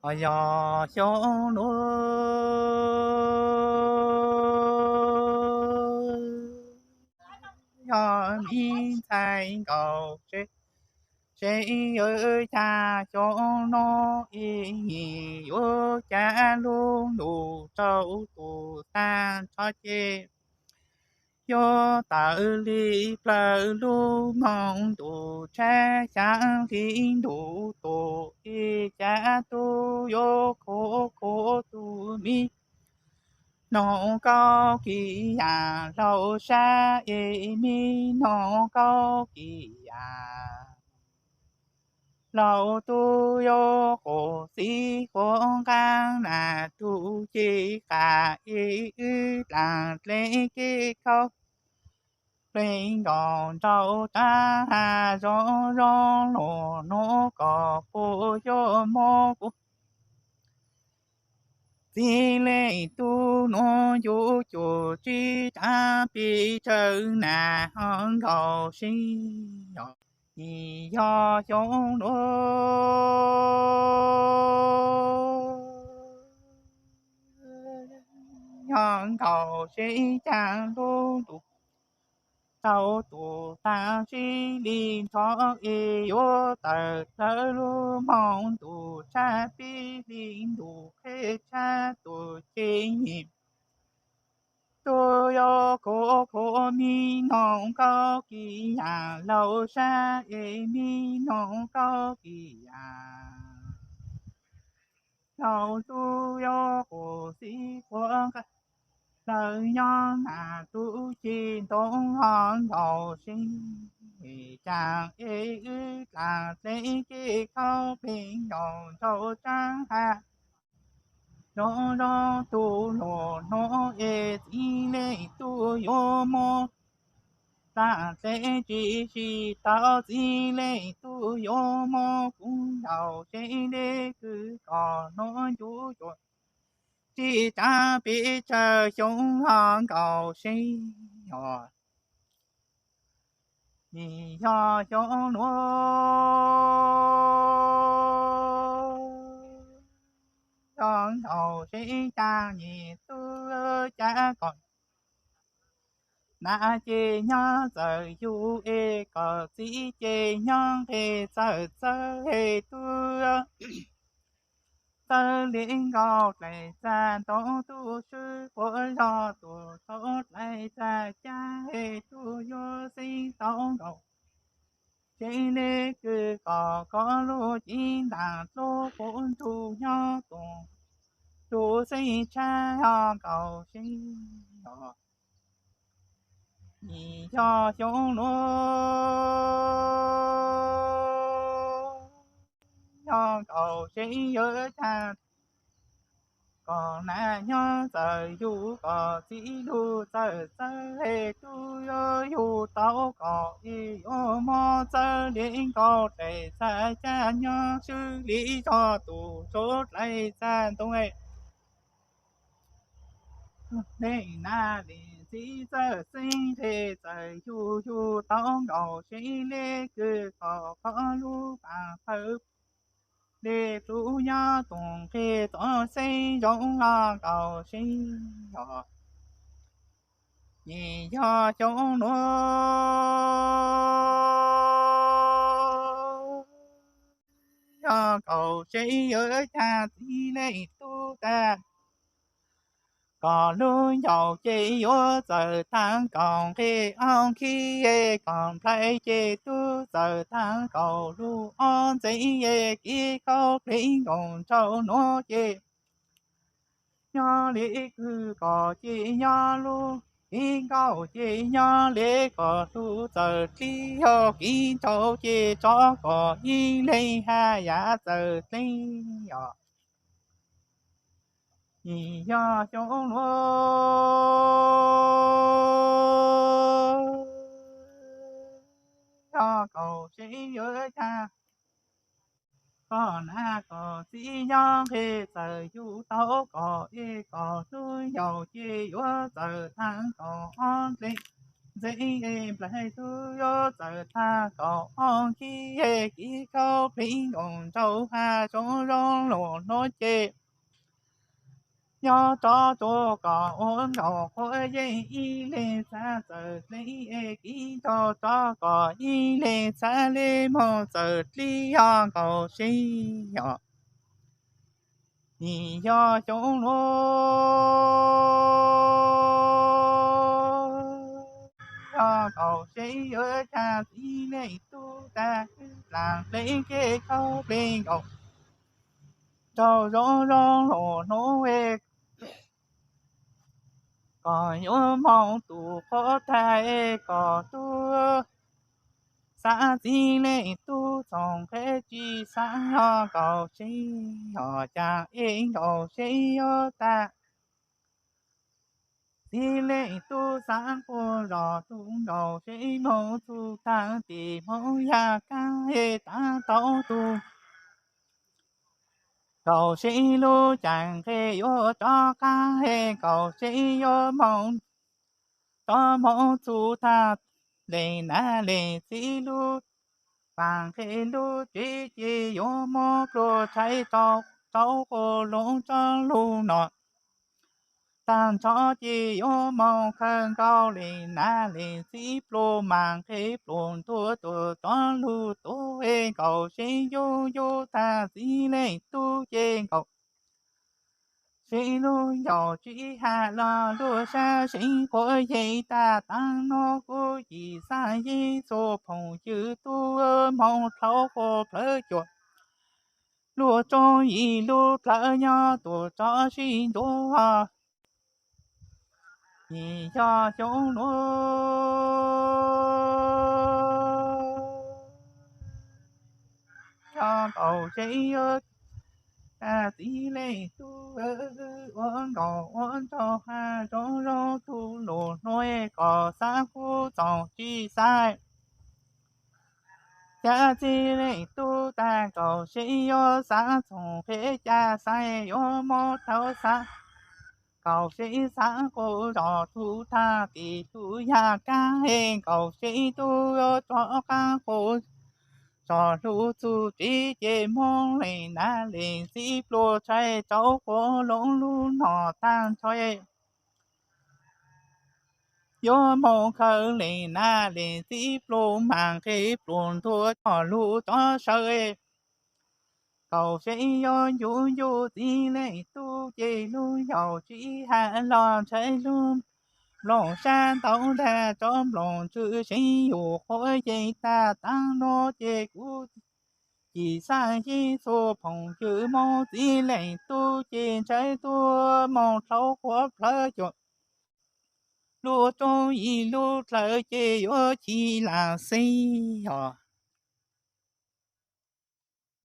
Yog xyoo nuav yog me ntxhais nkaus seb, seb yuav cas xyoo nuav ib nyuas yuav cas lub ntuj rau tus tag nrho ces yuav tawm li plaws lub moos ntuj tshab xyaa li ntuj tus ib cas tub yuav khuv khuv tus me noog kaub kis yas laug sab es me noog kaub kis yas laug tub yuav quas txiv quas nqaa nas tub ci qas es wb dlaag dle kev khaub plees nkaus nraum rab hav zoo zoo luag nuav kom puas yuav mob kuv txiv leej tub nuav yuav cuam tsib rab peb tsawg nas ho nkaus seb yog, yog xyoo nuav yog nkaus seb cas lub ntuj rau tus tag sib li nrho es yuav tawm plaws lub moos ntuj tshab peb li ntuj qheb tshab tus ces tub yuav khuv khuv me noog kaub kis yas laug sab es me noog kaub kis yas laug tub yuav quas txiv quas nqaa lawv nyob nas tub ci ntoo ho nkaus seb cas es wb dlaag dle kev khaub plees nkaus nraum rab hav zoo zoo tus luag nuav es txiv leej tub yuav mob dlaag dle tsis tau txiv leej tub yuav mob kuv nkaus seb le kws kom nuav yuav cuam tsib rab peb tsawg xyoo ho nkaus seb yog, yog xyoo nuav yog nkaus seb cas nyem tub cas kom nas ces nyob txawm yug es kom txiv ces nyob nqes txawm txawb es tub txawb li nkaus dlaim txag ntoo tub swb quav zog tus tau dlaim txag cab es tub yuav xeeb tau nkaus seb le kws kom koj lub cev ntaag dlub quav nrug nyob tus, tus xeeb tshab ho nkaus seb yog, yog xyoo nuav yog nkaus seb yuav cas kom nas nyob txawm yug kom txiv lug txawm txawb es tub yuav yug tau kom es yuav mob txawb li nkaus dlaim txag cab nyob swb li zog tus tau dlaim txag ntoo es leej nas li txiv txawj xeeb nqes txawm yug yug tau nkaus seb le kws kom koj lub paam qhawv le plub nyob tus nqes txoj xeeb zoo ho nkaus seb yog, yog xyoo nuav yog nkaus seb yuav cas txiv leej tub tag kom lub ncaus ces yuav txawm taag kom nqes ob khib es kom nplhaib ces tub txawm taag kom lub ob ntxeev es kev khaub plig nkaus nraum nuav ces nyob le kws kom ces nyob lub kev nkaus ces nyob le kom lub txawm dlib yog kev nraum ces tso kom ib leeg haj yam txawm dleb os. Yog xyoo nuav yog nkaus seb yuav cas kom nas kom txiv nyob nqes txawm yug tau kom es kom lub ncaus ces yuav txawm taag kom ob ntxeev ntxeev es nplaig tub yuav txawm tag kaum ob kib es kiv khaub plig nkaus nraum hav zoov zoo lus hnub ces nyob rov rua kom ua nkaus quav yeej ib leeg txhav txawm dleb es kiv nraum rov kom ib leeg txhav le moog txawm dlib yog nkaus seb yog nim yog xyoo nuav yog nkaus seb yuav txhaj txiv leej tub tag laam dleb kiv khaub plig nkaus nraum zoov zoo lus hnub kom yuav moog tus quav tag es kom tub xaav txiv leej tub txoom qheb tsi xaav yog nkaus seb yog caag es nkaus seb yuav tag txiv leej tub xaav quas zog tub nkaus seb moog txug tag tim Hmoob Yaj Kaab es taab tau tug nkaus seb lub caij nqes yuav rov qaab es nkaus seb yuav moog rov moog txug tag leej nam leej txiv lub vaaj nqe lub tsev ces yuav moog pluag tshais rau quas lub tsob lug no. Tag nrho ces yuav moog khaws nkaus leej nam leej txiv pluag mas nqe pluag ntua tuaj tsob lug tuaj es nkaus seb yug yug tag txiv leej tub ces nkaus seb lub ncaus tsis has los lub sab seb quav yeej tag taab no kuv Yim Xaaj Yeeb txhua phooj ywg tub moog dlhau quas plawv cuam lub tsob yim lub dlawg nyob tuaj tso sib ntua. Nim yog xyoo nuav yog nkaus seb yuav tag txiv leej tub ua nkaus ua nraug hab zoo zoo tug lug hnub kom xaav kuv txoom tsis xaav. Xaav txiv leej tub tag nkaus seb yuav xaav txoom qheb ca xaav yuav moog tau xaav nkaus seb xaav quas zog txug tag tim lub Yaj Kaab es nkaus seb tub yuav rov qaab quas zog lug txug tsev ces moog leej nam leej txiv pluag tshais rau quas lub lub no tag nrho. Yuav moog khaws leej nam leej txiv pluag mas nqe pluag ntua coj lug rov sawv. Nkaus seb yuav ncu ncu txiv leej tub ces lub ncaus tsis has los ntshai lub nplooj sab ntau ntag tsob nplooj ntswg seev yug quav yeej tag taab no ces kuv Yim Xaaj Yeeb txhua phooj ywg moog txiv leej tub ces ntshai tuaj moog dlhau quas plawv cuam lub tsob yim lub dlawg ces yuav chim lam xij os.